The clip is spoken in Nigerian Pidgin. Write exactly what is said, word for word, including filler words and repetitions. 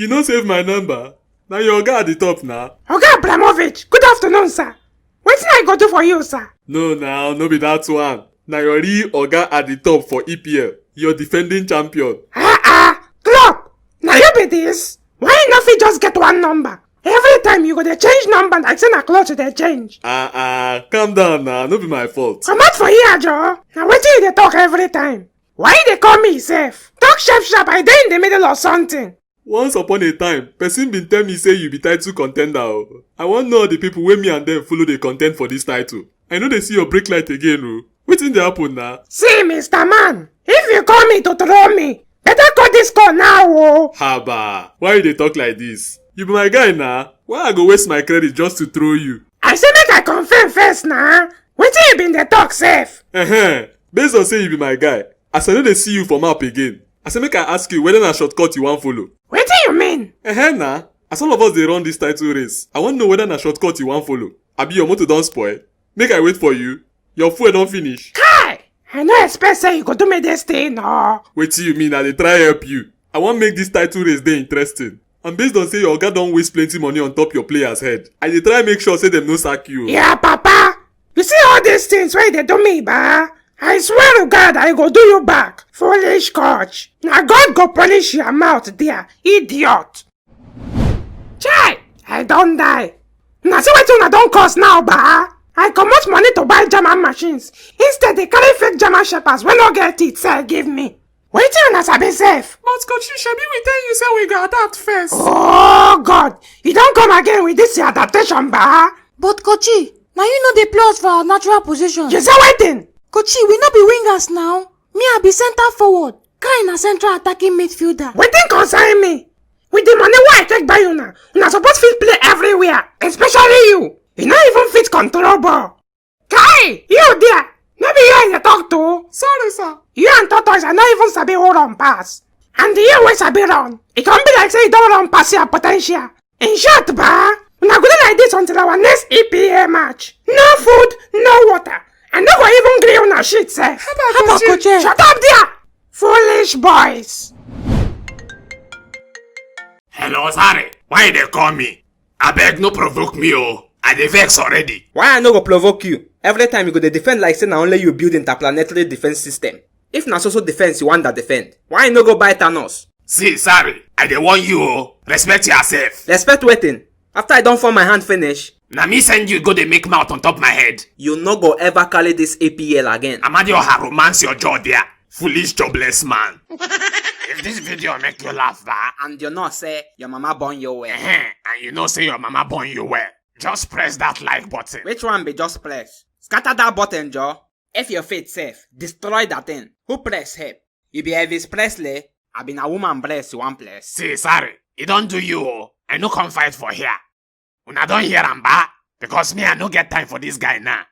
You no save my number. Na your oga at the top na. Oga Abramovich, good afternoon, sir. Wetin I go do for you, sir? No, now, no be that one. Na your real oga at the top for E P L. Your defending champion. Ah ah, club. Na you be this? Why you no fit just get one number? Every time you go dey change number like say na cloth you dey change. Ah ah, calm down na, no be my fault. Comot for here, Joe. Na wetin you dey talk every time? Why you dey call me sef? Talk sharp sharp, I dey in the middle of something. Once upon a time, person bin tell me say you be title contender o. I wan know all the people wey me and them follow dey contend for this title. I no dey see your break light again o. Wetin dey happen na? See, Mister Man, if you call me to throw me, better cut this call now o. Haba, why you dey talk like this? You be my guy na. Why I go waste my credit just to throw you? I say make I confirm first na. Wetin you bin dey talk sef? Ehen, based on say you be my guy, as I no dey see you for map again, I say make I ask you whether na shortcut you wan follow. Wetin you mean? Ehen na, as all of us dey run this title race, I wan know whether na shortcut you wan follow. Abi your motor don spoil? Make I wait for you. Your fuel don finish. Kai! I no expect say you go do me this thing, no. Wetin you mean? I dey try help you. I wan make this title race dey interesting. And based on say your oga don waste plenty money on top your players head, I dey try make sure say dem no sack you. Yeah, papa. You see all these things wey you dey do me, ba? I swear to God, I go do you back. Foolish coach. Na God go punish your mouth there, idiot. Chai! I don die. Na see wetin una don cause now, ba? I comot money to buy German machines. Instead, they carry fake German shepherds wey no get teeth sell give me. Wetin una sabi sef? But Kochi, shebi we tell you say we go adapt first. Oh God, you don come again with this your adaptation, ba? But Kochi, na you no dey play us for our natural position. You say wetin? Kochi, we no be wingers now. Me, I be center forward. Kai na central attacking midfielder. Wetin concern me? With the money wey I take buy una, una suppose fit play everywhere, especially you. You no even fit control ball. Kai, you there? No be you I dey talk to. Sorry, sir. You and tortoise, I no even sabi who run pass. And the you wey sabi run, e come be like say you don run pass your potential. In short, ba, una go dey like this until our next E P L match. No food, no water. I no go even gree una shit sef. Haba, Haba, Kochi. Kochi. Shut up there, foolish boys. Hello, Zare. Why you dey call me? Abeg, no provoke me o. I dey vex already. Why I no go provoke you? Every time you go dey defend like say na only you build interplanetary defense system. If na so so defense you wan da defend, why you no go buy Thanos? See, sorry, I dey warn you o. Respect yourself. Respect wetin? After I don form my hand finish? Na me send you go dey make mouth on top my head. You no go ever carry this A P L again. Amadioha, romance your jaw there. Foolish jobless man. If this video make you laugh, ba, and you know say your mama born you well. Ehen, and you know say your mama born you well. Just press that like button. Which one be just press? Scatter that button, Joe. If your faith safe, destroy that thing. Who press help? You be Elvis Presley? I been a woman bless you one place. See, sorry, e don do you o. I no come fight for here. Una don hear am, ba? Because me, I no get time for this guy now.